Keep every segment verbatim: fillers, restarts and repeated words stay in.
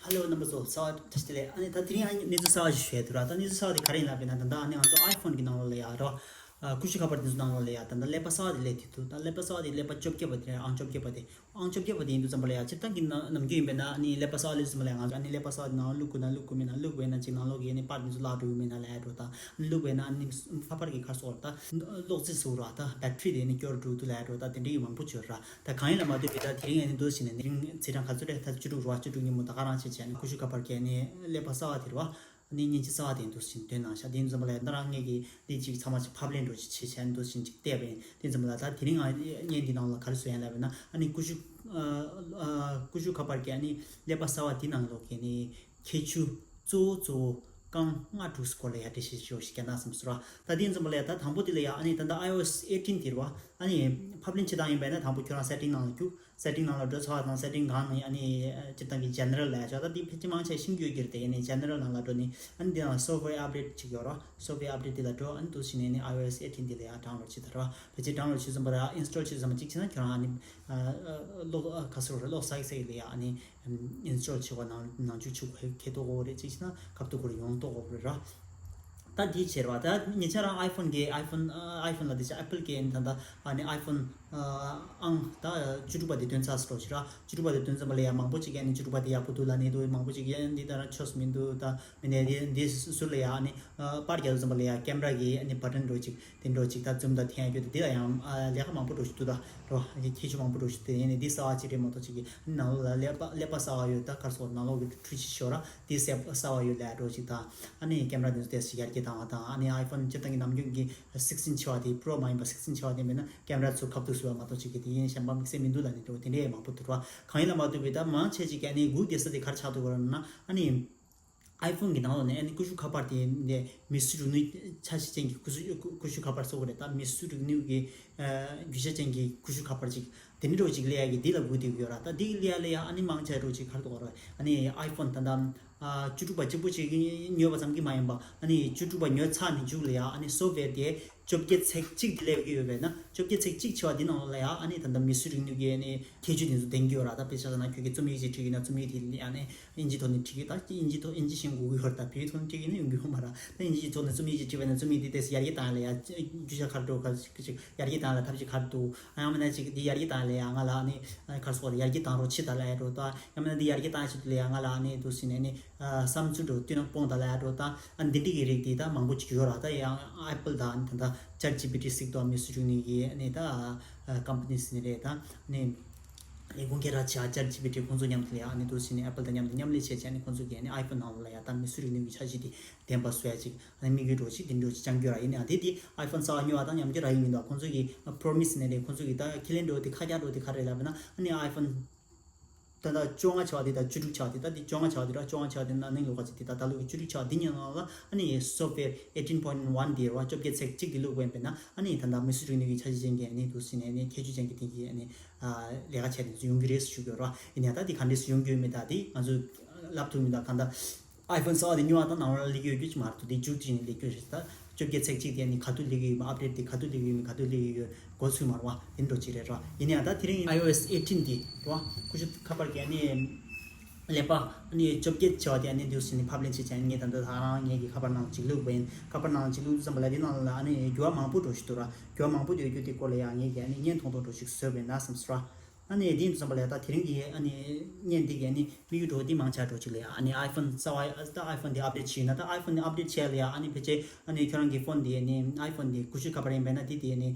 ཧེ་ལོ། རྣམ་པ་ཚོ་གསར་པ་བཀྲ་ཤིས་བདེ་ལེགས། ཨ་ནི་ད་དེ་རིང་ཨ་ནི་གནས་ཚུལ་གསར་པ་ཞིག་ཞུ་ཡ་འདུག་ར། ད་གནས་ཚུལ་གསར་པ་དེ་ག་རེ་ཡིན་ལབ་པ་ཡིན་ན། ད་ལྟ་ཨ་ནི་ང་ཚོ་ཨའི་ཕོན་གྱི་ནང་ལོགས་ལ་ཡ་ར། ཨ་ཀུ་ཤུ་ཁ་པར་དེ་ཚོ་ནང་ལོགས་ལ་ཡ་ད་ལྟ་ཀླད་པ་གསར་པ་དེ་སླེབས་ཐུབ་འདུག་ད་ཀླད་པ་གསར་པ་དེ་ཀླད་པ་བཅོ་བརྒྱད་པ་དེ་རེད། ཨང་བཅོ་བརྒྱད་པ་དེ། ཨང་བཅོ་བརྒྱད་པ་དེ་ཡིན་དུས་ཙམ་པ་ལ་ཡ་སྤྱིར་བཏང་གི་ནམ་ནམ་རྒྱུན་ཡིན་པས་ན་ཨ་ནི་ཀླད་པ་གསར་པ་སླེབས་དུས་ཙམ་པ་ལ་ཡ་ང་ཚོ་ཨ་ནི་ཀླད་པ་གསར་པ་དེ་ནང་བླུགས་དགོས་ན་བླུགས་དགོས་མེད་ན་བླུགས་དགོས་ན་ཅིག་ནང་ལོགས་ཀྱི་ཨ་ནི་པར་དེ་ཚོ་བརླག་འགྲོ་གི་མེད་ན་ལབ་ཡ་འགྲོ། ད་བླུགས་དགོས་ན་ཨ་ནི་ཁ་པར་གྱི་ཁ་སོགས་ད་གློག་རྫས་ཟེར་ར། ད་བེ་ཊི་རི་དེ་ཨ་ནི་སྐྱོ་རུ་འགྲོ་འདུག་ལབ་ཡ་འགྲོ། ད་དེ་འདྲའི་མང་པོ་བྱོས་ར། ད་གང་ཡིན་ལ་མ་ལྟོས་པའི་ད་དེ་རིང་ཨ་ནི་འདུག་ཟེར་ནས་དེ་རིང་ཚེས་གྲངས་ག་ཚོད་རེད། ད་བཅུ་དྲུག་རེད་བ། བཅུ་དྲུག་ཉིན་མོ་ད་ག་རང་བྱས་བྱས་ཨ་ནི་ཀུ་ཤུ་ཁ་པར་གྱི་ཨ་ནི་ཀླད་པ་གསར་པ་དེ་རེད་བ། ཨ་ནི་མཉེན་ཆས་གསར་པ་དེ་འདུག་སེ་བཏོན་གནང་ཤག་དེ་ཡིན་ཙམ་པ་ལ་ཡ་ད་རང་ངེད་ཀྱིས་འདི་ཅིག་ཚང་མ་ཅིག་ཕབ་ལེན་འདྲ་ཅིག་བྱེད་བྱས་འདུག་སེ་ཅིག་བལྟས་པ་ཡིན། དེ་ཡིན་ཙམ་པ་ལ་ད་དེ་རིང་ང་བརྙན་འདི་ནང་ལ་ག་རེ་བཟོ་ཡ་ལབ་ན། ཨ་ནི་ཀུ་ཤུ་ཨ་ཨ་ཀུ་ཤུ་ཁ་པར་གྱི་ཨ་ནི་ཀླད་པ་གསར་པ་དེ་ནང་ལོགས་ཀྱི་ཨ་ནི་ཁྱད་ཆོས་གཙོ་བོ་གཙོ་བོ་རྐང་ལྔ་དྲུག་སྐོར་ལ་ཡ་འགྲེལ་བཤད་ཞུ་ཞིག་བྱས་ན་བསམ་སོང་ར། ད་དེ་ཡིན་ཙམ་པ་ལ་ཡ་ད་དང་པོ་དེ་ལ་ཡ་ཨ་ནི་ད་ལྟ་ཨའི་ཨོ་ཨེས་ཨེ་ཊིན་དེ་རེད་བ། ཨ་ནི་ཕབ་ལེན་བྱེད་སྟངས་ཡིན་པ་ཡིན་ན་དང་པོ་ཁྱོད་རང་སེ་ཊིང་ནང་ལ་རྒྱུགས། སེ་ཊིང་ནང་ལ་འགྲོ་ཚར་བ་དང་སེ་ཊིང་སྒང་ནས་ཨ་ནི་སྤྱིར་བཏང་གི་ཇེ་ནེ་རལ་ལབ་ཡ་ཆོག་ད་འདི་ཕལ་ཆེར་མང་ཆེ་ཤེས་ཀྱི་ཡོད་ཀྱི་རེད། དེ་ཡིན་ནའི་ཇེ་ནེ་རལ་ནང་ལ་འགྲོ་ནས་ཨ་ནི་འདི་ནང་སོབ་ཝེར་ཨབ་ཌེ་ཊི་ཅིག་ཡོད་རེད། སོབ་ཝེར་ཨབ་ཌེ་ཊི་དེ་ལ་འགྲོ། ཨ་ནི་འདུག་སེ་བྱས་ནས་ཨ་ནི་ཨའི་ཨོ་ཨེས་ཨེ་ཊིན་དེ་ལ་ཡ་ཌའུན་ལོཌ་བྱེད་ད་ར། ཕལ་ཆེར་ཌའུན་ལོཌ་བྱེད་ཙམ་པ་ར་ཨིན་སི་ཊོལ་བྱེད་ཙམ་པ་གཅིག་བྱས་ན་ཁྱོད་རང་ཨ་ནི་ཨ་ཨ་གློག་ཨ་ག་ཟེར་རེད། གློག་སག་སག་ལ་ཡ་ཨ་ནི་ཨིན་སི་ཊོལ་བྱེད་པ་ནང་ནང་འཇུག་བྱེད་དགོས་ཁེལ་ཏོག་གོ་རེད། གཅིག་བྱས་ན་ཁ་ཐུག་གོ་རེ་ཡོང་ཏོག་གོ་རེད་ར། ད་འདི་བྱས་ར། ད་ཉེ་ཆར་རང་ཨའི་ཕོན་གྱི་ཨའི་ཕོན་ཨའི་ཕོན་ལ་དེ་ཆ་ཨེ་པལ་གྱི་ད་ལྟ་ཨ་ནི་ཨའི་ཕོན་ཨང་ད་བཅུ་དྲུག་པ་དེ་ཐོན་ཚར་སོང་ཞིག་ར། བཅུ་དྲུག་པ་དེ་ཐོན་ཙམ་པ་ལ་ཡ་མང་པོ་ཅིག་གིས་ཨ་ནི་བཅུ་དྲུག་པ་དེ་ཡག་པོ་འདུག་ལབ་ནས་འདུག་མང་པོ་ཅིག་གིས་ཨ་ནི་འདི་ལྟར་ཆོས་མི་འདུག་ད་མི་ནས་འདི་འདི་ཟུར་ལ་ཡ་ཨ་ནི་པར་རྒྱག་ཙམ་པ་ལ་ཡ་ཀེམ་ར་གི་ཨ་ནི་བ་ཊན་འདྲ་ཅིག་དེ་འདྲ་ཅིག་ད་ཛུམ་ད་འཐེན་ཡ་རྒྱུ་དེ་འདི་ལ་ཡང་ལས་ཀ་མང་པོ་འགྲོ་ཞིག་འདུག་ད་རོ། ཨ་ནི་ཁྱད་ཆོས་མང་པོ་འགྲོ་ཞིག་དེ་ཡིན་ནས་འདི་གསར་བ་ཅིག་རེད་མ་གཏོགས་ཅིག་གི་ནང་ལོགས་ལ་ཀླད་པ་ཀླད་པ་གསར་བ་ཡོད། ད་ག་རེ་ཟེར་ནང་ལོགས་ཀྱི་འཕྲུལ་ཆས་ཤོར་ར། དེ་གསར་བ་ཡོད་ལབ་འགྲོ་ཅིག་དང་། ཨ་ནི་ཀེམ་ར་དེ་ཚོ་དེ་ཡར་རྒྱས་བཏང་བ་དང་། ཨ་ནི་ཨའི་ཕོན་སྤྱིར་བཏང་གི་ནམ་རྒྱུན་གྱི་སིགས་ཊིན་བྱས་པ་དེ་པྲོ་མ་ཡིན་པ་སིགས་ཊིན་བྱས་པ་དེ་མེད་ན་ཀེམ་ར་ཚོ་ཁ་ཐུག་བཟོས་པ་མ་གཏོགས་ཅིག་གི་དེ་ཡིན་གཞན་པ་དམིགས་བསལ་མི་འདུག་ལབ་ནས་འགྲོ་དེ་འདྲས་མང་པོ་འདུག་ར། གང་ཡིན་ལ་མ་ལྟོས་པའི་ད་མང་ཆེ་ཅིག་གི་ཨ་ནི་སྒུག་བསྡད་ས་དེ་ག་རེ་ཆགས་འདུག་གོ་ར་ན། ཨ་ནི་ཨའི་ཕོན་གྱི་ནང་ལོགས་ནས་ཨ་ནི་ཀུ་ཤུ་ཁ་པར་དེ་འདི་མིས་ཡུ་སི་རིག་ནུས་འཆར་གཞི་ཅན་གྱི་ཀུ་ཤུ་ཀུ་ཀུ་ཤུ་ཁ་པར་བཟོ་དགོས་རེད། ད་མིས་ཡུ་སི་རིག་ནུས་ཀྱི་ཨ་རྒྱུ་ཆ་ཅན་གྱི་ཀུ་ཤུ་ཁ་པར་ཅིག་དེ་འདྲ་འདྲ་བོ་ཅིག་ལས་ཡག་གི་འདི་ལ་སྒུག་བསྡད་ཡོད་ར། ད་འདི་ལས་ཡག་ལས་ཡག་ཨ་ནི་མང་ཆེ་འདྲ་བོ་ཅིག་ག་རེ་འདུག་གོ་ར། ཨ་ནི་ཨའི་ཕོན་ད་ལྟ་ཨ་བཅུ་དྲུག་པ་གཅིག་པོ་ཅིག་ཉོས་པ་ཙམ་གྱིས་མ་ཡིན་པ། ཨ་ནི་བཅུ་དྲུག་པ་ཉོས་ཚར་ནས་མཇུག་ལ་ཡ་ཨ་ནི་སོབ་ཝེར་དེ་བཅོ་བརྒྱད་ཚེག་གཅིག་དེ་སླེབས་ཀྱི་ཡོད་པས་ན། བཅོ་བརྒྱད་ཚེག་གཅིག་བྱས་པ་འདི་ནང་ལ་ཡ་ཨ་ནི་ད་ལྟ་མིས་ཡུ་སི་རིག་ནུས་ཀྱི་ཨ་ནི་ཁྱད་ཆོས་དེ་ཚོ་ལྡན་གྱི་ཡོད་ར། ད་དཔེ་ཆ་བཞག་ན་ཁྱོད་ཀྱི་རྩོམ་ཡིག་ཅིག་བྲིས་ཀྱི་ན་རྩོམ་ཡིག་དེ་ཨ་ནི་ཨིན་ཇིའི་ཐོག་ནས་བྲིས་ཀྱི། ད་ཨིན་ཇིའི་ཐོག་ཨིན་ཇི་ཤེས་དགོས་ཀྱི་ཡོད་ར། ད་བོད་ཡིག་ཐོག་ནས་བྲིས་ཀྱི་ན་ཡོང་གི་ཡོད་མ་ར། ད་ཨིན་ཇིའི་ཐོག་ནས་རྩོམ་ཡིག་ཅིག་བྲིས་པ་ན་རྩོམ་ཡིག་དེ་ཏོག་ཙམ་ཡར་རྒྱས་བཏང་ཡ་ལ་ཡ་རྒྱུ་ཆ་ག་རེ་འདུག་ག་ཅིག་ཡར་རྒྱས་བཏང་ཡ་ལ་ཐབས་ཤེས་ག་རེ་འདུག་ཨ་ཡང་མིན་ན་ཅིག་འདི་ཡར་རྒྱས་བཏང་ཡ་ལ་ཡ་ང་ལ་ཨ་ནི་ག་རེ་ཟེར་དགོས་རེད། ཡར་རྒྱས་བཏང་རོགས་བྱེད་ད་ལབ་ཡ་འདྲ་བོ་དང་། ཡང་མིན་ན་འདི་ཡར་རྒྱས་བཏང་ཡ་ཆེད་དུ་ལ་ཡ་ང་ལ་ཨ་ནི་འདུག་ཟེར་ནས་ཨ་ནི་ཨ་བསམ་ཚུལ་འདྲ་བོ་བཏོན་སྤོང་ད་ལབ་ཡ་འདྲ་བོ་དང་། ཨ་འདི་འདྲ་གི་རིགས་འདི་ད་མང་པོ་ཅིག་ཡོད་ར། ད་ཡང་ཨེ་པལ་དང་ད་ལྟ་ཅེཊ་ཇི་པི་ཊི་གཟིགས་དང་མིས་ཡུ་སི་རིག་ནུས་ཀྱི་ཨ་ནི་ད་ཀམ་པ་ནི་ཟེར་ནི་རེད། ད་ཨ་ནི་ཨེ་དགོངས་འགལ་ར་ཆེ་ཨ་ཅེཊ་ཇི་པི་ཊི་ཁོང་ཚོ་མཉམ་དུ་ལ་ཡ་ཨ་ནི་འདུག་ཟེར་ནས་ཨེ་པལ་དང་མཉམ་དུ་མཉམ་ལས་བྱས་བྱས་ཨ་ནི་ཁོང་ཚོ་གིས་ཨ་ནི་ཨའི་ཕོན་ནང་ལ་ཡ་ད་མིས་ཡུ་སི་རིག་ནུས་ཀྱི་འཆར་གཞི་དེ་ལྡན་པ་བཟོ་ཡ་ཅིག་ཨ་ནི་དམིགས་ཡུལ་འདྲ་བོ་ཅིག་དེ་འདྲ་བོ་ཅིག་བཅང་རྒྱུ་ར། ཡིན་ནའང་དེ་དེ་ཨའི་ཕོན་གསར་པ་ཉོ་བ་དང་མཉམ་དུ་རག་ཡོང་གི་འདུག་ཁོང་ཚོ་གིས་པྲོ་མི་སི་ནས་རེད། ཁོང་ཚོ་གིས་ད་ཁས་ལེན་འདྲ་བོ་དེ་ཁ་རྒྱག་འདྲ་བོ་དེ་ག་རེ་ལབ་ན། ཨ་ནི་ཨའི་ཕོན་ད་ལྟ་བཅོ་ལྔ་ཆགས་པ་དེ་དང་བཅུ་དྲུག་ཆགས་པ་དེ། ད་དེ་བཅོ་ལྔ་ཆགས་པ་དེ་ར། བཅོ་ལྔ་ཆགས་པ་དེ་ནང་ནས་ལོགས་ཀ་ཅིག་དེ་ད་ད་ལོ་གི་བཅུ་དྲུག་ཆགས་པ་དེ་ཉིད་ནང་ལ་ཨ་ནི་སོབ་ཝེར་eighteen point one དེ་ར་བཅོ་བརྒྱད་ཚེག་གཅིག་དེ་བླུགས་པ་ཡིན་པས་ན། ཨ་ནི་ད་ལྟ་མིས་ཡུ་སི་རིག་ནུས་ཀྱི་འཆར་གཞི་ཅན་གྱི་ཨ་ནི་འདུག་ཟེར་ནས་ཨ་ནི་ཁྱད་ཆོས་ཅན་གྱི་དེ་གི་ཨ་ནི་ལས་ཀ་བྱས་ནས་ཡོང་གི་རེད་ཟེར་ཞུ་གི་ཡོད་ར། ཡིན་ནའང་ད་དེ་ག་འདྲས་སེ་ཡོང་གི་ཡོད་མེད་ད་དེ་ང་ཚོས་ལབ་ཐུབ་མེད། ད་གང་ལྟར་ཨའི་ཕོན་གསར་པ་དེ་ཉོ་བ་དང་ནང་ལ་སླེབས་ཀྱི་ཡོད་རྒྱུ་ཅིག་མ་རེད་དོ། དེ་མཇུག་དེ་ནས་སླེབས་ཀྱི་ཡོད་རེད། ད་བཅོ་བརྒྱད་ཚེག་གཅིག་དེ་ནི་ག་དུས་སླེབས་ཀྱི་ཡོད་མེད། ཨབ་ཌེཊ་དེ་ག་དུས་སླེབས་ཀྱི་ཡོད་མེད། ག་དུས་སླེབས་ཀྱི་ཡོད་མགོ་ཚོད་མ་རེད་བ། དེ་འདྲ་ཅིག་རེད་ར། ཡིན་ནའང་ད་དེ་རིང་ཨའི་ཨོ་ཨེས་ཨེ་ཊིན་དེ་རེད་བ། ཀུ་ཤུ་ཁ་པར་གྱི་ཨ་ནི་ཀླད་པ་ཨ་ནི་བཅོ་བརྒྱད་བྱས་པ་དེ་ཨ་ནི་འདུག་སེ་ནི་ཕབ་ལེན་བྱེད་བྱས། ངས་ད་ལྟ་ད་རང་ངེད་ཀྱི་ཁ་པར་ནང་ཅིག་བླུགས་པ་ཡིན། ཁ་པར་ནང་ཅིག་བླུགས་དུས་ཙམ་པ་ལ་དེ་ནང་ལ་ཨ་ནི་འགྱུར་བ་མང་པོ་འགྲོ་བཞིན་འདུག་ར། འགྱུར་བ་མང་པོ་འགྲོ་རྒྱུ་དེ་སྐོར་ལ་ཡང་ངེད་ཀྱིས་ཨ་ནི་བརྙན་ཐུང་ཐུང་འདྲ་ཞིག་བཟོས་པ་ཡིན་ན་བསམ་སོང་ར། ཨ་ནི་དེ་ཡིན་དུས་ཙམ་པ་ལ་ད་དེ་རིང་གི་ཨ་ནི་བརྙན་འདི་གི་ཨ་ནི་དམིགས་ཡུལ་འདྲ་བོ་འདི་མང་ཆེ་འདྲ་བོ་ཅིག་ལ་ཡ་ཨ་ནི་ཨའི་ཕོན་གསར་པ་ད་ཨའི་ཕོན་འདི་ཨབ་ཌེཊ་བྱས་ཡིན་ན། ད་ཨའི་ཕོན་འདི་ཨབ་ཌེཊ་བྱས་ལ་ཡ་ཨ་ནི་ཕལ་ཆེར་ཨ་ནི་ཁྱོད་རང་གི་ཕོན་འདི་ཨ་ནི་ཨའི་ཕོན་འདི་ཀུ་ཤུ་ཁ་པར་ཡིན་པས་ན་དེ་དེ་ཨ་ནི་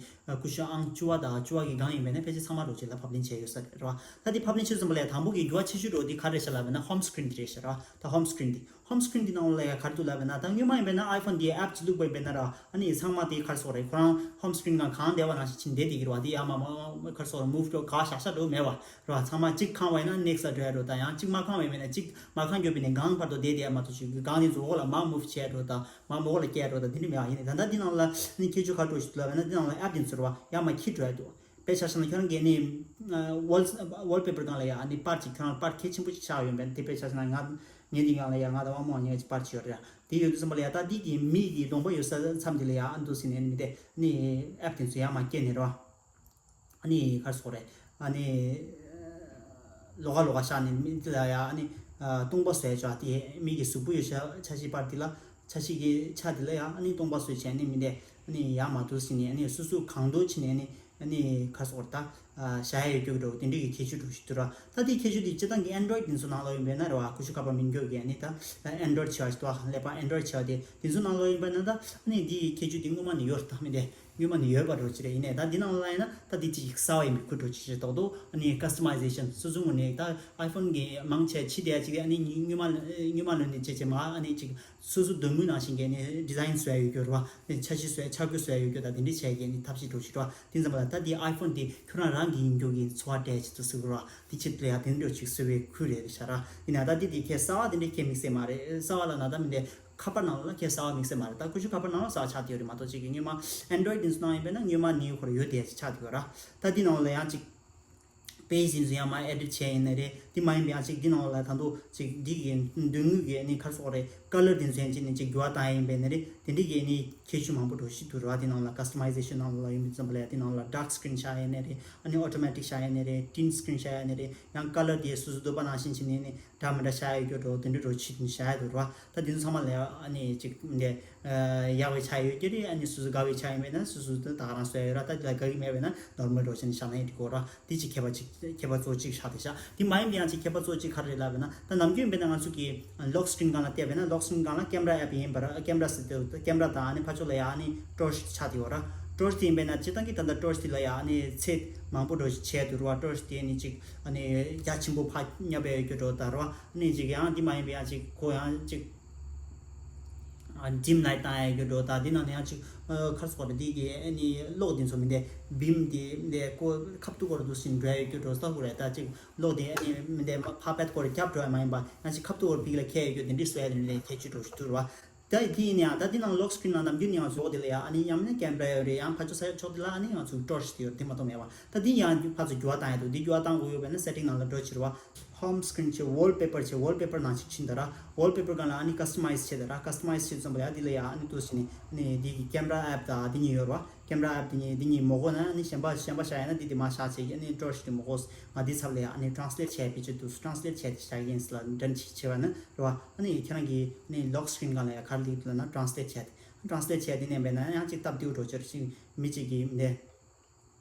ཀུ་ཤུ་ཨང་བཅུ་པ་དང་བཅུ་པ་གི་སྒང་ཡིན་པས་ན་ཕལ་ཆེར་ཚང་མ་འདྲ་བོ་ཅིག་ལ་ཕབ་ལེན་བྱས་ཡོད་ས་རེད་ར། ད་དེ་ཕབ་ལེན་བྱས་ཙམ་པ་ལ་ཡ་དང་པོ་གི་འགྱུར་བ་ཆེ་ཤོས་འདྲ་བོ་འདི་ག་རེ་རེད་ཤག་ལབ་པ་ན་ཧོམ་སི་ཀི་རིན་འདི་རེད་ཤག་ར། ད་ཧོམ་སི་ཀི་རིན་འདི། ཧོམ་སི་ཀི་རིན་འདི་ནང་ལ་ཡ་ག་རེ་འདུག་ལབ་པ་ན། ད་སྔོན་མ་ཡིན་པས་ན་ཨའི་ཕོན་འདི་ཨེབ་ཅིག་བླུགས་པ་ཡིན་པས་ན་ར། ཨ་ནི་ཚང་མ་དེ་ག་རེ་ཟེར་དགོས་རེད། ཁོ་རང་ཧོམ་སི་ཀི་རིན་སྒང་གང་བསྡད་པ་ནང་བཞིན་བྱས་ནས་བསྡད་བསྡད་ཀྱི་རེད་བ། དེ་ཡར་མར་མར་མར་ག་རེ་ཟེར་དགོས་རེད། མུབ་འགྲོ་ག་བཞག་བཞག་འགྲོ་མེད་བ་ར། ཚང་མ་གཅིག་འཁང་བ་ཡིན་ན་ནེག་སི་ཊི་ལ་འགྲོ་ཡ་འགྲོ། ད་ཡང་གཅིག་མ་འཁང་བ་ཡིན་པས་ན་གཅིག་མ་འཁང་རྒྱུ་བས་ནས་སྒང་བར་དུ་བསྡད་བསྡད་ཡ་མ་གཏོགས་ཅིག་སྒང་དེ་ཚོ་འོག་ལ་མར་མུབ་བྱས་འགྲོ་དང་མར་འོག་ལ་བསྐྱལ་འགྲོ་དང་དེ་འདྲ་མེད་པ་ཡིན་ནས། ད་ལྟ་འདི་ནང་ལ་ནི་ཁྱད་ཆོས་ག་རེ་འདྲ་བོ་ཞིག་འདུག་ལབ་པ་ན། འདི་ནང་ལ་ཨེབ་དེ་ཚོ་རེད་བ། ཡར་མར་འཁྱེར་འགྲོ་ཡ་འདུག་དཔེ་ཆ་བཞག་ན་ཁྱོད་རང་གིས་ནི་ཝོལ་ཝོལ་པེ་པར་སྒང་ལ་ཡ་ཨ་ནི་པར་ཅིག་ཁྱོད་རང་པར་གལ་ཆེན་པོ་ཅིག་ཆགས་ཡོད་པས། དེ་དཔེ་ཆ་བཞག་ན་ང་ངའི་འདི་སྒང་ལ་ཡ་ང་དང་དབང་མོ་གཉིས་ཀྱི་པར་ཅིག་ཡོད་རེད། དེ་ཡོད་དུས་ཙམ་པ་ལ་ཡ་ད་འདི་གི་མི་གི་གདོང་པ་ཡོད་ས་མཚམས་དེ་ལ་ཡ་ཨ་འདུག་སེ་ནས་ནི་དེ་ནི་ཨེབ་དེ་ཚོ་ཡར་མར་སྐྱེལ་ནས་རེད་བ། ཨ་ནི་ག་རེ་ཟེར་དགོས་རེད། ཨ་ནི་ལོགས་ཀ་ལོགས་ཀ་བཞག་ནས་མི་འདི་ལ་ཡ་ཨ་ནི་ སྟོང་པ་བཟོས་ཆོག་དེ་མི་གི་གཟུགས་པོ་ཡོད་ཤ་ཆ་ཤས་པར་དེ་ལ་ཆ་ཤས་ཀྱི་ཆ་དེ་ལ་ཡང་ཨ་ནི་སྟོང་པ་བཟོས་བྱས་ནི་མི་འདས་ཨ་ནི་ཡར་མར་འདུག་ཟིན་ནས་ཨ་ནི་སོ་སོ་གང་འདོད་བྱས་ནས་ཨ་ནི་ཨ་ནི་ག་སོགས་ད་བྱ་ཡ་ཡོད་རྒྱུ་འགྲོ་དེ་འདྲའི་གི་ཁྱད་ཆོས་འགྲོ་ཞིག་འདུག་ར། ད་དེ་ཁྱད་ཆོས་དེ་སྤྱི་བཏང་གི་Android་དེ་ཚོ་ནང་ལ་ཡོད་པས་ན་རེད་བ། ཀུ་ཤུ་ཁ་པར་མི་འགྱོ་གི་ཨ་ནི་ད་Android་བྱས་པ་ཞིག་འདུག་ཀླད་པ་Android་བྱས་པ་དེ་དེ་ཚོ་ནང་ལ་ཡོད་པས་ན་ད་ཨ་ནི་དེའི་ཁྱད་ཆོས་དེ་སྔོན་མ་ནས་ཡོད་རེད་ད་མི་འདས། སྔོན་མ་ནས་ཡོད་པ་འདྲ་ཅིག་རེད། ཡིན་ནའི་ད་འདི་ནང་ལ་ཡིན་ན་ད་འདི་ཅིག་གསར་བ་ཡིན་པའི་ཁུལ་འདྲ་ཅིག་རེད་མདོག་མདོག་ཨ་ནི་customisation་སོ་སོ་ངོས་ནས་ད་iPhone་གི་མང་ཆེ་ཕྱི་དེ་ཅིག་ཨ་ནི་སྔོན་མ་སྔོན་མ་ལོན་ནས་བྱས་བྱས་མ་ཨ་ནི་ཅིག་སོ་སོ་འདོད་མོས་ནང་བཞིན་གྱི་ཨ་ནི་design་བཟོ་ཡ་ཡོད་རྒྱུ་རེད་བ། ཨ་ནི་ཆ་ཤས་བཟོ་ཡ་ཆ་བགོས་བཟོ་ཡ་ཡོད་རྒྱུ་ད་དེ་འདྲ་བྱས་གི་ཨ་ནི་ཐབས་ཤེས་འདྲ་ཅིག་རེད་བ། དེ་ཙམ་པ་ལ་ད་འདི་iPhone་དེ་ཁྱོད་རང་རང་གི་ཡིན་རྒྱུ་གི་ཚོར་བ་སྤྲད་ཅིག་ཏུ་ཟེར་གི་རེད་བ། དེ་ཆེད་དུ་ཡ་དེ་འདྲ་ཅིག་བཟོ་བའི་ཁུལ་རེད་ཤག་ར། ཡིན་ནའི་ད་འདི་དེ་ཁྱད་གསར་བ་དེ་འདྲ་ཁྱད་དམིགས་བསལ་མ་རེད། གསར་བ་ལ་ན་ད་མི་འདྲ། ཁ་པར་ནང་ལ་ཁྱད་གསར་བ་དམིགས་བསལ་མ་རེད། ད་ཀུ་ཤུ་ཁ་པར་ནང་ལ་གསར་བ་ཆགས་བསྡད་ཡོད་རེད་མ་གཏོགས་ཅིག་གི་སྔོན་མ་Android་དེ་ཚོ་ནང་ཡིན་པས་ན་སྔོན་མ་ནས་ཁོ་ར་ཡོད་བསྡད་ཅིག་ཆགས་བསྡད་ཡོད་ར། ད་འདི་ནང་ལ་ཡང་ཅིག་page་དེ་ཚོ་ཡང་མར་edit་བྱས་ཡིན་ནའི་རེད། དེ་མ་ཡིན་པ་ཡང་ཅིག་འདི་ནང་ལ་ད་དུང་ཅིག་འདི་གི་མདུན་ངོས་ཀྱི་ནི་ཁ་སོགས་རེད་color་དེ་ཚོ་ཡང་ཅིག་ནི་ཅིག་འགྱུར་བ་བཏང་ཡ་ཡིན་པས་ནི་རེད། དེ་འདྲི་གི་ནི་ཁྱད་ཆོས་མང་པོ་འགྲོ་ཞིག་འདུག་ར། དེ་ནང་ལ་customization་ནང་ལ་ཡིན་པ་ཙམ་པ་ལ་ཡ་དེ་ནང་ལ་dark screen་ཆགས་ཡིན་ནའི་རེད། ཨ་ནི་automatic་ཆགས་ཡིན་ནའི་རེད། thin screen་ཆགས་ཡིན་ནའི་རེད། ཡང་color་དེ་སོ་སོ་འདོད་པ་ནང་བཞིན་བྱས་ནས་ནི་འདྲ་མི་འདྲ་བྱ་ཡ་ཡོད་འགྲོ། དེ་འདྲ་འགྲོ་ཆེད་དུ་བྱ་ཡ་འདུག་ར། ད་དེ་ཚོ་ཚང་མ་ལ་ཡ་ཨ་ནི་ཅིག་འདི་ཡག་པའི་ཆ་ཡོད་ཀྱི་རེད། ཨ་ནི་སོ་སོ་དགའ་བའི་ཆ་ཡིན་པས་ན་སོ་སོ་ད་ག་རང་བཟོ་ཡ་ཡོད་ར། ད་དེ་ལ་དགའ་གི་མེད་པས་ན་normal་འགྲོ་བྱས་ནས་བཞག་ན་ཡང་འགྲིག་གོ་ར། དེ་ཅིག་ཁྱད་པར་ཅིག་ཁྱད་པར་གཙོ་བོ་གཅིག་ཆགས་བསྡད་ཤག་དེ་མ་ཡིན་པའི་ཡང་ཅིག་ཁྱད་པར་གཙོ་བོ་གཅིག་ག་རེ་རེད་ལབ་པས་ན། ད་ནམ་རྒྱུན་ཡིན་པས་ན་ང་ཚོ་གི་lock screen་སྒང་ལ་བལྟས་པས་ན་lock screen་སྒང་ལ་camera app་ཡིན་པར་camera་ཟེར་དུས་camera་དང་ཨ་ནི་ཕར་ཕྱོགས་ལ་ཡ་ཨ་ནི་torch་ཆགས་བསྡད་ཡོད་ར། torch་དེ་ཡིན་པས་ན་སྤྱིར་བཏང་གི་ད་ལྟ་torch་དེ་ལ་ཡ་ཨ་ནི་ཚད་མང་པོ་འགྲོ་ཞིག་བྱས་འདུག་ར། torch་དེ་ནི་ཅིག་ཨ་ནི་རྒྱ་ཆེན་པོ་ཕར་བསྙབ་པའི་རྒྱུ་འགྲོ་ད་ར། ཨ་ནི་ཅིག་ཡང་འདི་མ་ཡིན་པའི་ཡང་ཅིག་ཁོ་ཡང་ཅིག་dim light་བཏང་ཡ་རྒྱུ་འགྲོ་ད། འདི་ནང་ནས་ཡང་ཅིག་ཁར་སོགས་རེད། འདི་གི་ཨ་ནི་གློག་འདི་ཚོ་མི་འདས་beam་འདི་མི་འདས་ཁོ་ཁ་ཐུག་སྐོར་འདུག་ཟིན་འགྲོ་ཡ་རྒྱུ་འགྲོ་ས་ཁོ་རེད། ད་ཅིག་གློག་དེ་ཨ་ནི་མི་འདས་ཕར་པད་སྐོར་རྒྱབ་འགྲོ་ཡ་མ་ཡིན་པ་ཡང་ཅིག་ཁ་ཐུག་སྐོར་ཕིག་ལ་ཁྱེར་ཡ་རྒྱུ་དེ་འདྲི་བཟོ་ཡ་དེ་འདྲ་ཁྱད་ཆོས་འགྲོ་ཞིག་འདུག་ར། ད་དེ་ཡིན་ཡང་ད་འདི་ནང་lock screen་ནང་ནམ་རྒྱུན་ཡང་གཟུགས་དེ་ལ་ཡང་ཨ་ནི་ཡང་ན་camera་ཡོད་རེད། ཡང་ཕར་ཕྱོགས་ས་ཕྱོགས་དེ་ལ་ཨ་ནི་ཡང་ཚུར་torch་དེ་ཡོད་རེད། དེ་མ་གཏོགས་མེད་པ། ད་འདི་ཡང་ཕར་ཚུར་འགྱུར་བ་བཏང་ཡ་འདུག་འདི་འགྱུར་བ་བཏང་དགོས་ཡོད་པས་ན་setting་ནང་ལ་འགྲོ་ཕྱིར་བ། home screen་བྱས་wallpaper་བྱས་wallpaper་ནང་ཞིག་ཕྱིན་ད་ར། wallpaper་སྒང་ལ་ཨ་ནི་customize་བྱས་ད་ར། customize་བྱས་ཙམ་པ་ལ་ཡ་འདི་ལ་ཡ་ཨ་ནི་འདུག་ཟིན་ནས་ཨ་ནི་འདི་གི་camera app་དང་འདི་གཉིས་ཡོད་ར། camera app་འདི་གཉིས་འདི་གཉིས་མ་གོ་ན་ཨ་ནི་གཞན་པ་གཞན་པ་བཞག་ཡ་ན་འདི་དེ་མ་བཞག་བྱས་ཨ་ནི་torch་དེ་མ་གོ། ང་འདི་ཚབ་ལ་ཡ་ཨ་ནི་translate་བྱས་བེད་སྤྱོད་འདུག translate་བྱས་ཏེ་བཞག་ཡིན་ལ་འདྲ་ཞིག་བྱས་པ་ན་རེད་བ། ཨ་ནི་ཁྱེད་རང་གི་ཨ་ནི་lock screen་སྒང་ལ་ཡ་ག་རེ་ལབ་ན་translate་བྱས་ཏེ་translate་བྱས་ཏེ་ནས་བས་ན་ཡང་ཅིག་སྟབས་བདེ་པོ་འགྲོ་ཕྱིར་ཅིག་མི་གཅིག་གིས་འདི།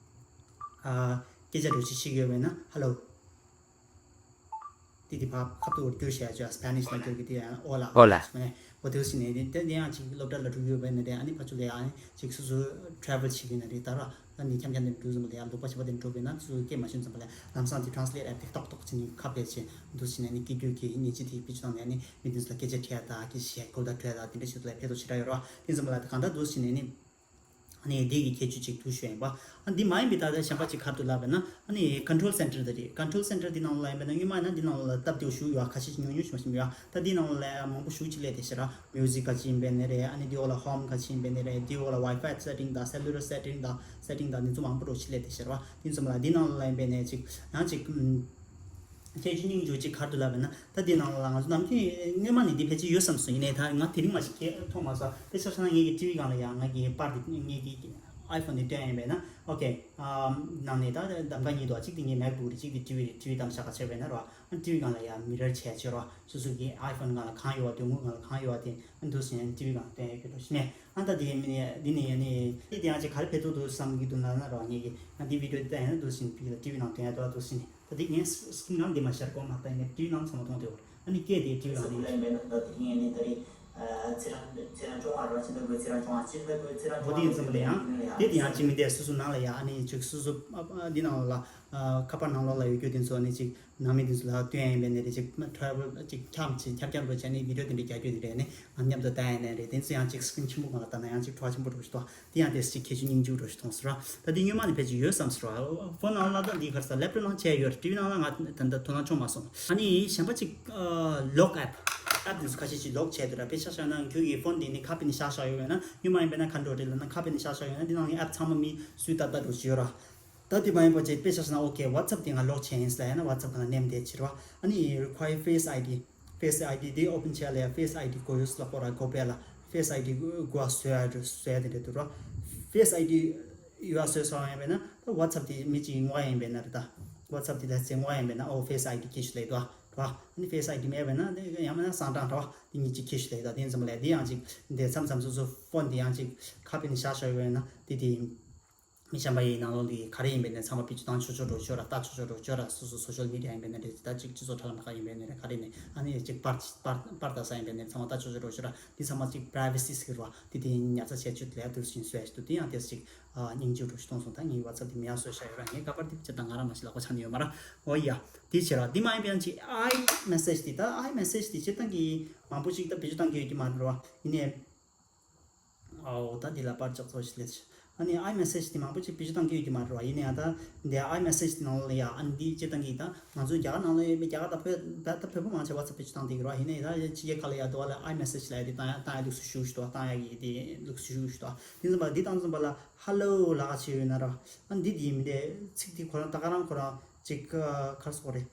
ཨ། སྐད་ཆ་འདྲ་ཅིག་ཤེས་ཀྱི་ཡོད་པས་ན་hello། དེ་དེ་ཕར་ཁ་ཐུག་བསྒྱུར་བྱས་ཅིག་Spanish་ལ་བསྒྱུར་གྱི་དེ་ཡང་ཨོ་ལ། ཨོ་ལ། ཨོ་དེ་ཟིན་ནས་དེ་དེ་ཡང་ཅིག་སློབ་གྲྭ་ལ་འགྲོ་ཡོད་པས་ན་དེ་ཨ་ནི་ཕར་ཚུར་ལ་ཡང་ཅིག་སོ་སོ་travel་བྱེད་ཀྱི་ན་རེད་ད་ར། ཨ་ནི་འཁྱམ་འཁྱམ་དེ་འགྲོ་ཙམ་ལ་ཡང་ལུག་པ་ཞིག་པ་དེ་འགྲོ་བས་ན་སོ་སོ་སྐད་མ་ཤེས་ཙམ་པ་ལ་ལམ་སང་དེ་translate app་དེ་ཏོག་ཏོག་ཅིག་ནི་ཁ་ཕྱེ་བྱས་འདུག་ཟིན་ནས་ནི་སྐད་སྒྱུར་གྱི་ཉེས་ཅིག་དེ་ཕི་ཆུ་དང་ནས་ནི་མི་དེ་ཚོ་ལ་སྐད་ཆ་དྲིས་ཡ་ད་སྐད་ཆ་བཤད་གོ་ད་དྲོས་ད་དེ་འདྲ་ཞིག་ལ་ཕེ་ཏོ་ཞེ་དྲག་ཡོད་ར། དེ་ཙམ་པ་ལ་གང་ལྟར་འདུག་ཟིན་ནས་ནི། ཨ་ནི་འདི་གི་ཁྱད་ཆོས་ཅིག་ཐུག་ཤོས་ཡིན་པ། ཨ་འདི་མ་ཡིན་པའི་ད་ལྟ་གཞན་པ་ཅིག་ག་རེ་འདུག་ལབ་པས་ན། ཨ་ནི་control center་དེ་རེད། control center་འདི་ནང་ལ་ཡིན་པས་ན་སྔོན་མ་ཡིན་ན་འདི་ནང་ལ་སྟབས་བདེ་པོ་ཞིག་ཡོད། ཁ་ཤས་ཅིག་ཉུང་ཉུང་ཞིག་མ་ཞིག་ཡོད། ད་འདི་ནང་ལ་ཡང་མང་པོ་ཞིག་ཅིག་སླེབས་བསྡད་ཤག་ར། music་ག་ཅིག་ཡིན་པས་ནི་རེད། ཨ་ནི་འདི་འོག་ལ་home་ག་ཅིག་ཡིན་པས་ནི་རེད། འདི་འོག་ལ་Wi-Fi་setting་དང་cellular setting་དང་setting་དང་འདི་ཚོ་མང་པོ་འདྲ་ཅིག་སླེབས་བསྡད་ཤག་ར། འདི་ཚོ་མ་ལ་འདི་ནང་ལ་ཡིན་པས་ནི་ཅིག་ཡང་ཅིག་ཨམ། ཁྱད་ཆོས་སྙིང་རྗེ་ཅིག་ག་རེ་འདུག་ལབ་པས་ན། ད་འདི་ནང་ལ་ང་ཚོ་ནམ་རྒྱུན་སྔོན་མ་ནས་འདི་ཕལ་ཆེར་ཡོད་བསམ་སོང་། ཡིན་ནའི་ད་ང་དེ་རིང་མ་ཞིག་མཐོང་མ་སོང་། དཔེ་ཆ་བཞག་ན་ངེད་ཀྱི་ཊི་ཝི་སྒང་ལ་ཡང་ང་གི་པར་འདི་ངེད་ཀྱི་iPhone་ནས་སྟོན་ཡིན་པས་ན། ཨོ་ཁེ། ནང་ནས་ད་གདམ་ག་གཉིས་འདུག་གཅིག་དེ་ངའི་MacBook་རེད། གཅིག་དེ་ཊི་ཝི་རེད། ཊི་ཝི་གདམ་བཞག་ག་བྱས་པས་ན་རོ། ཊི་ཝི་སྒང་ལ་ཡང་མི་རར་བྱས་བྱས་རོ། སོ་སོ་གི་iPhone་སྒང་ལ་གང་ཡོད་པ་དེ་དངུལ་སྒང་ལ་གང་ཡོད་པ་དེ་འདུག་ཟིན་ཊི་ཝི་སྒང་ལ་སྟོན་ཡོད་ཀྱི་འགྲོ་ཞིག་ནས། ཨ་ད་དེ་མིན་ནས་འདི་ནས་ཡ་ནས་དེ་དེ་ཡང་ཅིག་ག་རེ་ཕེབས་ཐུབ་འདུག་བསམ་གྱི་འདུག་ན་ན་རོ། ངེད་ཀྱི་ང་འདི་བི་ཌི་ཡོ་འདི་ལྟ་ཡིན་ན་འདུག་ཟིན་ཕིག་ལ་ཊི་ཝི་ནང་སྟོན་ཡ་འདུག་འདུག་ཟིན་ནས། ད་དེ་ངས་སི་ཀི་རིན་སྒང་འདི་མ་ཤར་གོང་མ་ལྟ་ཡིན་ན་ཊི་ཝི་ནང་ཚང་མ་མཐོང་དེ་བར། ཨ་ནི་སྐད་དེ་ཊི་ཝི་ནང་དེ་ཡིན། ཨོ་དེ་ཡིན་ཙམ་པ་ལ་ཡང་དེ་དེ་ཡང་ཅིག་མི་འདས་སོ་སོ་ནང་ལ་ཡ་ཨ་ནི་ཅིག་སོ་སོ་འདི་ནང་ལ་ཁ་པར་ནང་ལོགས་ལ་ཡོད་རྒྱུ་དེ་ཚོ་ཨ་ནི་ཅིག་ནང་མི་དེ་ཚོ་ལ་སྟོན་ཡ་ཡིན་པས་ནས་རེད། ཅིག་ཁྱབ་ཅིག་ཁྱབ་ཁྱབ་རོ་བྱས་ནས་བི་ཌི་ཡོ་དེ་འདྲ་རྒྱག་རྒྱུ་དེ་རེད། ནི་ང་མཉམ་དུ་ལྟ་ཡ་ནས་རེད། དེ་ཚོ་ཡང་ཅིག་སི་ཀི་རིན་ཆེན་པོ་སྒང་ལ་ལྟ་ན་ཡང་ཅིག་བྲོ་བ་ཆེན་པོ་འགྲོ་ཞིག་འདུག་དེ་ཡང་དེ་ཅིག་ཁྱད་ཆོས་སྙིང་རྗེ་པོ་འདྲ་ཞིག་མཐོང་སོང་ར། ད་དེ་སྔོན་མ་ནས་ཕལ་ཆེར་ཡོད་བསམ་སོང་ར། ཕོན་ནང་ལ་ད་འདི་ག་རེ་ཟེར་ལེབ་ཊོབ་ནང་བྱས་ཡོད་རེད། ཊི་ཝི་ནང་ལ་ང་ད་ལྟ་དོ་སྣང་བྱུང་མ་སོང་། ཨ་ནི་གཞན་པ་ཅིག་ལོག་ཨེབ་ཨེབ་དེ་ཚོ་ཁ་ཤས་ཅིག་ལོག་བྱས་འདུག་ར། དཔེ་ཆ་བཞག་ན་ཁྱོད་ཀྱི་ཕོན་དེ་ནི་ཁ་དཔེ་ནས་བཞག་བཞག་ཡོད་ན་སྔོན་མ་ཡིན་པས་ན་ག་འདྲ་རེད་ལབ་ན་ཁ་དཔེ་ནས་བཞག་བཞག་ཡོད་ན་འདི་ནང་གི་ཨེབ་ཚང་མ་མི་སུས་ད་ལྟ་འགྲོ་བཞིན་ཡོད་ར། ད་དེ་མ་ཡིན་པ་ཅིག་དཔེ་ཆ་བཞག་ན་ཨོ་ཁེ་WhatsApp་དེ་ང་ལོག་བྱས་ཡིན་ཟེར་ཡ་ན་WhatsApp་གང་ལ་མནན་བསྡད་ཕྱིར་བ། ཨ་ནི་require Face ID། Face ID དེ་ཨོ་པན་བྱས་ལ་ཡ་Face ID དགོས་ཡོད་ལ་ཁོ་ར་དགོས་པས་ལ་Face ID དགོས་བཟོ་ཡ་བཟོ་ཡ་དེ་འདྲ་འདུག་ར། Face ID ཡོད་བཟོས་སོང་ཡིན་པས་ན་ད་WhatsApp་དེ་མི་གཅིག་ངོ་ཡ་ཡིན་པས་ན་རེད་ད། WhatsApp་དེ་ད་ཚེ་ངོ་ཡ་ཡིན་པས་ན་ཨོ་Face ID ཁྱེད་ཞིག་ལས་འདུག་ཨ། ར་བ། ཨ་ནི་Face ID མེད་པས་ན་དེ་ཡང་མིན་ན་གསང་གྲངས་ར་བ་དེ་གཉིས་ཅིག་ཁྱེར་ཤོག་དེ་ད་དེ་ཙམ་ལས་དེ་ཡང་ཅིག་འདི་མཚམས་མཚམས་སོ་སོ་ཕོན་དེ་ཡང་ཅིག་ཁ་ཕྱེ་ནས་བཞག་བཞག་ཡོད་ན་དེ་དེ་མི་གཞན་པ་ཡི་ནང་ལོགས་ལ་ག་རེ་ཡིན་པས་ན་ཚང་མ་བེད་སྤྱོད་བཏང་ཆོག་ཆོག་འགྲོ་ཆོག་ར་ལྟ་ཆོག་ཆོག་འགྲོ་ཆོག་ར་སོ་སོ་སོ་ཤལ་མི་ཌི་ཡ་ཡིན་པས་ན་རེད་ད་ཅིག་སྤྱི་ཚོགས་དྲ་ལམ་ཁག་ཡིན་པས་ན་རེད་ག་རེ་ནས་ཨ་ནི་ཅིག་པར་པར་པར་ལྟ་ས་ཡིན་པས་ན་ཚང་མ་ལྟ་ཆོག་ཆོག་འགྲོ་ཆོག་ར་དེ་ཚང་མ་ཅིག་པ་རའི་ཝེ་སི་ཟེར་གི་ར་བ་དེ་དེ་ཉར་ཚགས་བྱས་ཆོག་ལས་དུ་ཞིང་བཟོས་ཤིག་ཏུ་དེ་ཡང་དེ་ཅིག་སྙིང་རྗེ་འགྲོ་ཞིག་གཏོང་སོང་ད་ངའི་ཝ་ཚབ་དེ་མེད་ཡ་བཟོས་བཞག་ཡོད་ར་ངའི་ཁ་པར་དེ་བྱེད་སྟངས་ང་རང་མ་ཤེས་ལ་གོ་ཆ་ནས་ཡོད་མ་ར་འོ་ཡ་དེ་བྱེད་ར་དེ་མ་ཡིན་པ་ཡང་ཅིག་ཨའི་མེ་སེ་ཇི་དེ་ད་ཨའི་མེ་སེ་ཇི་དེ་བྱེད་སྟངས་ཀྱི་མང་པོ་ཞིག་ད་བེད་སྤྱོད་བཏང་གི་ཡོད་ཀྱི་མ་རེད་ར་བ་ཡིན་ནའི། ཨའོ་ད་འདི་ལ་པར་ལྕགས་ཚོ་ཞིག་ལས། ཨ་ནི་ཨའི་མེ་སེ་ཇི་དེ་མང་པོ་ཅིག་བེད་སྤྱོད་གཏང་གི་ཡོད་ཀྱི་མ་རེད་བ། ཡིན་ན་ཡང་ད་འདི་ཨའི་མེ་སེ་ཇི་དེ་ནང་ལ་ཡ་ཨ་ནི་འདི་སྤྱིར་བཏང་གི་ད་ང་ཚོ་རྒྱ་གར་ནང་ལ་ཡོད་པའི་རྒྱ་གར་ད་བོད་ད་ད་བོད་པ་མང་ཆེ་ཝ་ཚབ་བེད་སྤྱོད་བཏང་བསྡད་ཀྱི་རེད་བ། ཡིན་ན་ཡང་ཕྱི་རྒྱལ་ཁག་ལ་ཡ་འདུག་བ་ལ་ཨའི་མེ་སེ་ཇི་ལབ་ཡ་དེ་བཏང་ཡ་བཏང་ཡ་འདུག་སུ་ཞུ་ཞུ་དོ་བཏང་ཡ་གི་དེ་འདུག་སུ་ཞུ་ཞུ་དོ། དེ་ཙམ་པ་འདི་བཏང་ཙམ་པ་ལ་ཧ་ལོ་ལབ་ཡ་ཅིག་ཡོད་ན་ར་ཨ་ནི་འདི་དེ་མི་འདྲ་ཚིག་དེ་ཁོ་རང་ད་ག་རང་ཁོ་རང་ཅིག་ག་རེ་ཟེར་དགོས་རེད།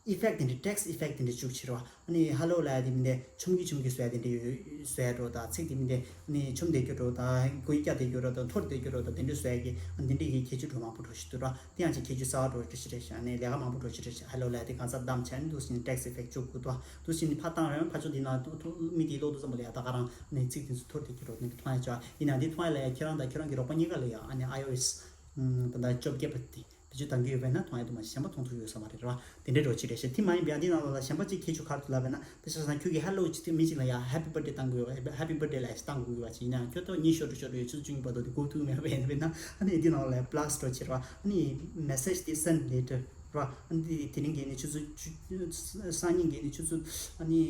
ཨིཕེག་དེ་འདྲ་ཊེག་སི་ཨིཕེག་དེ་འདྲ་བཅུག་ཕྱིར་བ། ཨ་ནི་ཧ་ལོ་ལབ་ཡ་དེ་མི་འདྲ་ཆོམ་གི་ཆོམ་གི་བཟོ་ཡ་དེ་འདྲ་ཡོད་བཟོ་ཡ་འགྲོ་ད་ཚིག་དེ་མི་འདྲ་ཨ་ནི་ཆོམ་བསྡད་རྒྱུ་འགྲོ་ད་མགོ་ཡི་སྐྱ་བསྡད་རྒྱུ་འགྲོ་ད་འཐོར་བསྡད་རྒྱུ་འགྲོ་ད་དེ་འདྲ་བཟོ་ཡ་གི་ཨ་ནི་དེ་འདྲ་གི་ཁྱད་ཆོས་འགྲོ་མང་པོ་འགྲོ་ཞིག་འདུག་ར། དེ་ཡང་ཅིག་ཁྱད་ཆོས་གསར་བ་འགྲོ་ཞིག་རེད་ཤག་ཨ་ནི་ལས་ཀ་མང་པོ་འགྲོ་ཞིག་རེད་ཤག་ཧ་ལོ་ལབ་ཡ་དེ་གང་ས་བདམས་བྱས་ནས་འདུག་སེ་ཊེག་སི་ཨིཕེག་བཅུག་དགོས་འདུག་འདུག་སེ་ནི་ཕར་བཏང་རན་ཕར་ཕྱོགས་འདི་ན་མི་དེ་ཀློག་དུས་ཙམ་པ་ལ་ཡ་ད་ག་རང་ཨ་ནི་ཚིག་དེ་ཚོ་འཐོར་བསྡད་རྒྱུ་འགྲོ་ནི་མཐོང་ཡ་ཅིག་ཡིན་ན་འདི་མཐོང་ཡ་ལ་ཡ་ཁྱེད་རང་དང་ཁྱེད་རང་གི་རོགས་པ་གཉིས་ཀ་ལ་ཡ་ཨ་ནི་ཨའི་ཨོ་ཨེ་སི་ད་ལྟ་བཅོ་བརྒྱད་པ་དེ། བེད་སྤྱོད་གཏང་གི་ཡོད་པས་ན་མཐོང་ཡ་དུ་མ་གཞན་པ་མཐོང་ཐུབ་ཡོད་ས་མ་རེད་ར། དེ་འདྲའི་འགྲོ་ཅི་རེད་ཤག་དེ་མ་ཡིན་པའི་འདི་ནང་ལོགས་ལ་གཞན་པ་ཅིག་ཁྱད་ཆོས་ག་རེ་འདུག་ལབ་པས་ན་དེ་ཆ་ཚང་ཁྱོད་ཀྱིས་ཧེ་ལོ་ཅིག་དེ་མི་ཅིག་ལ་ཡ་ཧེ་པི་བར་ཐ་ཌེ་གཏང་དགོས་ཡོད་ཧེ་པི་བར་ཐ་ཌེ་ལབ་ཡ་ཞིག་གཏང་དགོས་ཡོད་པ་ཅིག་ཡིན་ན་ཁྱོད་ཐོག་ཉི་ཤུ་དྲུག་ཤོག་དྲུག་ཡོད་ཆུ་ཚོད་བཅུ་གཉིས་བར་དུ་དེ་སྒུག་ཐུབ་མེད་པ་ཡིན་ན་ཨ་ནི་འདི་ནང་ལ་ཡ་པ་ལ་སི་འགྲོ་ཅི་རེད་བ། ཨ་ནི་མེ་སེ་ཇི་དེ་སེན་ཌི་ལེ་ཊར་ར། ཨ་ནི་དེ་རིང་གི་ནི་ཆུ་ཚོད་བཅུ་སང་ཉིན་གི་ནི་ཆུ་ཚོད་ཨ་ནི་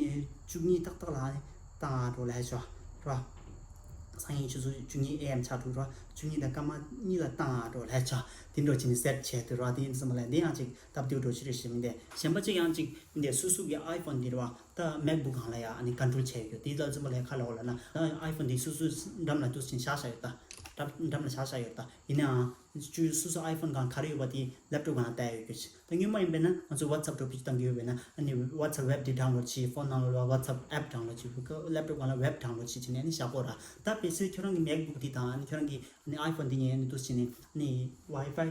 བཅུ་གཉིས་ཏག་ཏག་ལ་ཨ་ནི་བཏང་ཨ་འགྲོ་ལབ་ཡ་ཆོག་ར། སང་ཉིན་ཆུ་ཚོད་བཅུ་གཉིས་ཨེ་ཨེམ་ཆགས་འགྲོ་ར། བཅུ་གཉིས་དང་སྐར་མ་གཉིས་ལ་བཏང་ཨ་འགྲོ་ལབ་ཡ་ཆོག་དེ་འགྲོ་ཅི་ནི་སེ་ཊི་བྱས་འདུག་ར། དེ་ཡིན་ཙམ་ལ་འདི་ཡང་ཅིག་སྟབས་བདེ་འགྲོ་ཅི་རེད་ཞེས་མི་འདས་གཞན་པ་ཅིག་ཡང་ཅིག་མི་འདས་སོ་སོ་གི་ཨའི་ཕོན་འདི་ར་བ་ད་མེག་བུག་སྒང་ལ་ཡ་ཨ་ནི་ཀོན་ཊོལ་བྱས་ཡོད་དེ་ལ་ཙམ་པ་ལ་ཡ་ཁ་ལ་འོ་ལ་ན་ཨའི་ཕོན་འདི་སོ་སོའི་འགྲམ་ལ་འདུག་ཅིང་བཞག་བཞག་ཡོད་ད། འགྲམ་འགྲམ་ལ་བཞག་བཞག་ཡོད་ད། ཡིན་ནའང་ཅུ་སོ་སོ་ཨའི་ཕོན་སྒང་ག་རེ་ཡོད་པ་དེ་ལེབ་ཊོབ་སྒང་ལ་བལྟ་ཡོད་རྒྱུ་ཞིག་ད་སྔོན་མ་ཡིན་པས་ན་ང་ཚོ་ཝ་ཚབ་འགྲོ་བེད་སྤྱོད་གཏང་གི་ཡོད་པས་ན་ཨ་ནི་ཝ་ཚབ་ཝེབ་དེ་ཌའུན་ལོཌ་བྱེད། ཕོན་ནང་ལ་ཝ་ཚབ་ཨེབ་ཌའུན་ལོཌ་བྱེད། ལེབ་ཊོབ་སྒང་ལ་ཝེབ་ཌའུན་ལོཌ་བྱེད་བྱས་ནས་ཨ་ནི་བཞག་གོ་ར། ད་དཔེ་ཚོད་ཁྱོད་རང་གི་མེག་བུག་དེ་དང་ཨ་ནི་ཁྱོད་རང་གི་ཨ་ནི་ཨའི་ཕོན་དེ་གཉིས་ཨ་ནི་འདུག་བྱས་ནས་ཨ་ནི་ཝའི་ཕའི་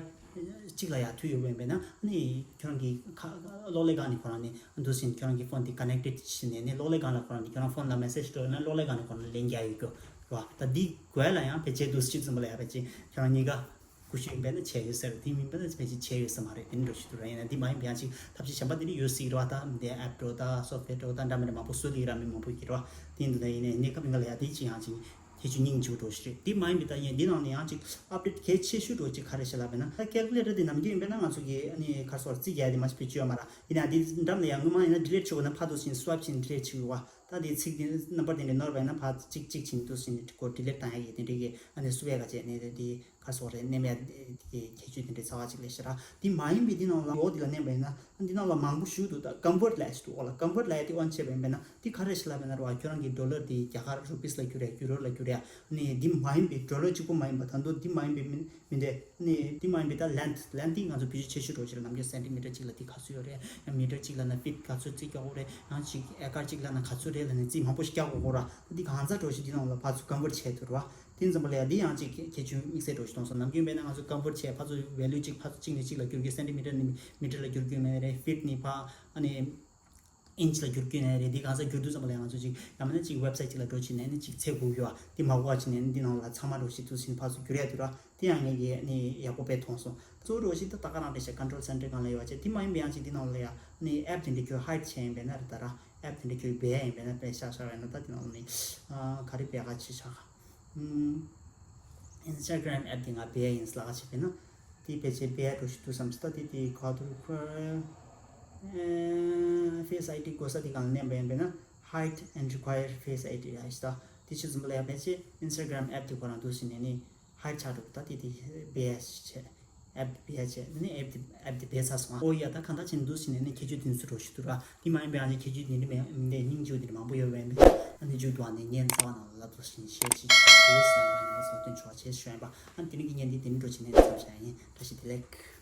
གཅིག་ལ་ཡ་མཐུད་ཡོད་པ་ཡིན་པས་ན་ཨ་ནི་ཁྱོད་རང་གི་ཁ་གློག་ཀླད་སྒང་ནས་ཁོ་རང་ནི་འདུག་བྱས་ནས་ཁྱོད་རང་གི་ཕོན་དེ་ཀོ་ནེག་ཊེཌ་བྱས་ནས་ཨ་ནི་གློག་ཀླད་སྒང་ལ་ཁོ་རང་ནི་ཁྱོད་རང་ཕོན་ལ་མེ་སེཇ་འགྲོ་ཡོད་ན་གློག་ཀླད་སྒང་ནས་ཁོ་རང་ལན་རྒྱག་ཡོད་རྒྱུ་ར། ད་འདི་དགོས་ལ་ཡང་ཕལ་ཆེར་འདུག་སེ་གཅིག་ཙམ་པ་ལ་ཡ་ཕལ་ཆེར་ཁྱོད་རང་གཉིས་ཀ་ཀུ་ཤུ་ཡིན་པས་ན་བྱས་ཡོད་ཟེར། དེ་མིན་པས་ན་ཕལ་ཆེར་བྱས་ཡོད་ས་མ་རེད། དེ་འདྲ་ཞིག་འདུག་ར། ཡིན་ན་འདི་མ་ཡིན་པ་ཡང་ཅིག་ཐབས་ཤེས་གཞན་པ་དེ་འདྲ་ཡོད་སྲིད་ར། ད་འདི་ཨེབ་འགྲོ་ད་སོབ་ཝེར་འགྲོ་ད་འདྲ་མི་འདྲ་མང་པོ་བཟོ་གི་ར། མི་མང་པོ་གི་ར། དེ་འདུག་ན་ཡིན་ནའི་གནས་སྐབས་ཡིན་ག་ལ་ཡ་དེ་ཅིག་ཡང་ཅིག་ཁྱད་ཆོས་སྙིང་རྗེ་པོ་འདྲ་ཞིག་རེད། དེ་མ་ཡིན་པའི་ད་ཡིན་འདི་ནང་ནས་ཡང་ཅིག་ཨབ་ཌེཊ་གལ་ཆེ་ཤོས་འདྲ་ཅིག་ག་རེ་ཞིག་ལབ་པས་ན་ད་ཀལ་ཀུ་ལེ་ཊར་དེ་ནམ་རྒྱུན་ཡིན་པས་ན་ང་ཚོ་གི་ཨ་ནི་ག་རེ་ཟེར་རྩིས་རྒྱག་ཡ་དེ་མ་ཞིག་བེད་སྤྱོད་ཡོད་མ་ར། ཡིན་ན་འདི་འགྲམ་ལ་ཡང་སྔོན་མ་ཡིན་ན་ཌི་ལིཊ་བྱེད་དགོས་ན་ཕར་འདུག་སེ་སུའེབ་བྱས་ནས་ཌི་ལིཊ་བྱེད་དགོས་པ། ད་དེ་ཚིག་དེ་རྣམ་པར་དེ་འདྲ་ནོར་བས་ན་ཕར་གཅིག་གཅིག་བྱིན་འདུག་སེ་ནས་ཀོ་ཌི་ལིཊ་བཏང་ཡ་གི་དེ་འདྲ་གི་ཨ་ནི་སུ་བས་ག་བྱས་ནས་དེ་ག་སོགས་རེད་མནན་ཡ་དེ་གི་ཁྱད་ཆོས་དེ་འདྲ་ཚ་བ་གཅིག་ལས་ཤེས་ར། དེ་མ་ཡིན་པའི་དེ་ནང་ལ་འོག་དེ་ལ་མནན་པ་ཡིན་ན་ཨ་འདི་ནང་ལ་མང་པོ་ཞིག་འདུག་ད་ཀོན་ཝརཊ་ལབ་ཡ་ཞིག་འདུག་འོག་ལ་ཀོན་ཝརཊ་ལབ་ཡ་དེ་ཨོན་བྱས་པ་ཡིན་པས་ན་དེ་ག་རེ་ཞིག་ལབ་པ་ཡིན་ན་ར་བ་ཁྱོད་རང་གི་ཌོ་ལར་དེ་རྒྱ་གར་རུ་པིས་ལ་བསྒྱུར་ཡ་ཡུ་རོ་ལ་བསྒྱུར་ཡ་ཨ་ནི་དེ་མ་ཡིན་པའི་ཌོ་ལར་གཅིག་པོ་མ་ཡིན་པ་ད་དུང་དེ་མ་ཡིན་པའི་མི་མི་འདྲ། ནི་དེ་མ་ཡིན་པའི་ད་ལེན་ཐི། ལེན་ཐི་ང་ཚོ་བེད་སྤྱོད་ཆེ་ཤོས་འགྲོ་ཕྱིར་ནམ་རྒྱུན་སེན་ཊི་མི་ཊར་གཅིག་ལ་དེ་ག་ཚོད་ཡོད་རེད། ཡང་མི་ཊར་གཅིག་ལ་ན་ཕིཊ་ག་ཚོད་རྩིས་རྒྱག་དགོས་རེད། ཡང་ཅིག་ཨེ་ཀར་གཅིག་ལ་ན་ག་ཚོད་རེད་ལབ་ནས་རྩིས་མང་པོ་ཞིག་རྒྱག་དགོས་ར། ད་འདི་གང་ཚ་འགྲོ་ཞིག་འདི་ནང་ལ་ཕར་ཚུར་ཀོན་ཝརཊ་བྱས་འདུག་ར། དེ་ཙམ་པ་ལ་ཡང་འདི་ཡང་ཅིག་ཁྱད་ཆོས་དམིགས་བསལ་འགྲོ་ཞིག་གཏོང་སོང་། ནམ་རྒྱུན་དཔེར་ན་ང་ཚོ་ཀོན་ཝརཊ་བྱས་ཕར་ཚུར་ཝེ་ལུ་གཅིག་ཕར་ཚུར་གཅིག་ནས་གཅིག་ལ་བསྒྱུར་རྒྱུ་སེན་ཊི་མི་ཊར་ནས་མི་ཊར་ལ་བསྒྱུར་རྒྱུ་མེད་རེད། ཕིཊ་ནས་ཕར་ཨ་ནི། ཨིན་ཆི་ལ་བསྒྱུར་རྒྱུ་ནས་རེད། འདི་གང་ས་བསྒྱུར་དུས་ཙམ་པ་ལ་ང་ཚོ་ཅིག་ཡང་མིན་ན་ཅིག་ཝེབ་སའིཊ་ཅིག་ལ་འགྲོ་ཕྱིན་ནས་ནི་ཅིག་ཚེ་འགུག་ཡོད་ཨ། འདི་མ་གོ་བ་ཕྱིན་ནས་ནི་འདི་ནང་ལ་ཚང་མ་འགྲོ་ཕྱིན་དུས་ཕྱིན་ཕར་ཚུར་བསྒྱུར་ཡ་དུས་ར། དེ་ཡང་ངས་ཀྱིས་ནི་ཡག་པོ་དཔེ་མཐོང་སོང་། གཙོ་བོ་འགྲོ་ཕྱིན་ད་ད་ག་རང་རེད་ཤག་ཀོན་ཊོལ་སེན་ཊར་སྒང་ལ་ཡོད་བ་བྱས། དེ་མ་ཡིན་པའི་ཡང་ཅིག་འདི་ནང་ལ་ཡ་ནི་ཨེབ་དེ་འདྲ་ཁྱོད་ཧའིཌ་བྱས་ཡིན་པས་ན་རེད་ད་ར། ཨེབ་དེ་འདྲ་ཁྱོད་སྦས་ཡིན་པས་ན་དཔེ་ཤག་ཤག་ཡིན་ན་ད་འདི་ནང་ལ་ནི་ག་རེ་སྦས་ག་བྱེད་ཤག་ཨིན་སི་ཊ་གྷི་རམ་ཨེབ་དེ་ང་སྦས་ཡིན་ལབ་ཀ་བྱས་པས་ན། དེ་ཕལ་ཆེར་སྦས་འགྲོ་ཞིག་འདུག་བསམ་སྟེ་དེ་དེ་ག་དུ་ཁོ་ཨེ་ཕེས་ཨའི་ཌི་དགོས་ས་དེ་གང་མནན་པ་ཡིན་པས་ན་Hide and Require Face ID ཡ་ཞིག་ད། དེ་ཕྱིར་ཙམ་པ་ལ་ཡ་ཕལ་ཆེར་ཨིན་སི་ཊ་གྷི་རམ་ཨེབ་དེ་ཁོ་རང་འདུག་ཟིན་ནས་ནི་ཧའིཌ་ཆགས་འགྲོ་ད། དེ་དེ་སྦས་ཡ་ཞིག་བྱས། ཨེབ་སྦས་བྱས་ནི་ཨེབ་དེ་ཨེབ་དེ་སྦས་ཚར་སོང་ཨ། ཨོ་ཡ་ད་གང་ལྟར་བྱས་ནས་འདུག་ཟིན་ནས་ནི་ཁྱད་ཆོས་དེ་ཚོ་འགྲོ་ཞིག་འདུག་ར། དེ་མ་ཡིན་པའི་ཨ་ནི་ཁྱད་ཆོས་དེ་འདྲ་མེད་མི་འདྲ་སྙིང་རྗེ་བོ་དེ་འདྲ་མང་པོ་ཡོད་པས་མི་འདྲ། ཨ་ནི་མཇུག་ཏུ་ཨ་ནི་ངའི་རྩ་བ་ནང་ལ་ལབ་ཚོ་ཞིང་བཤད་ཅིག་དེ་སོང་བ་ཡིན་ན་སོ་སྟོན་ཆོག་བྱས་ཞུ་ཡིན་པ། ཨ་ནི་དེ་རིང་གི་བརྙན་འདི་དེ་ནས་འགྲོ་བྱེད་ནས་མཚམས་བཞག་ཡིན། བཀྲ་ཤིས་བདེ་ལེགས།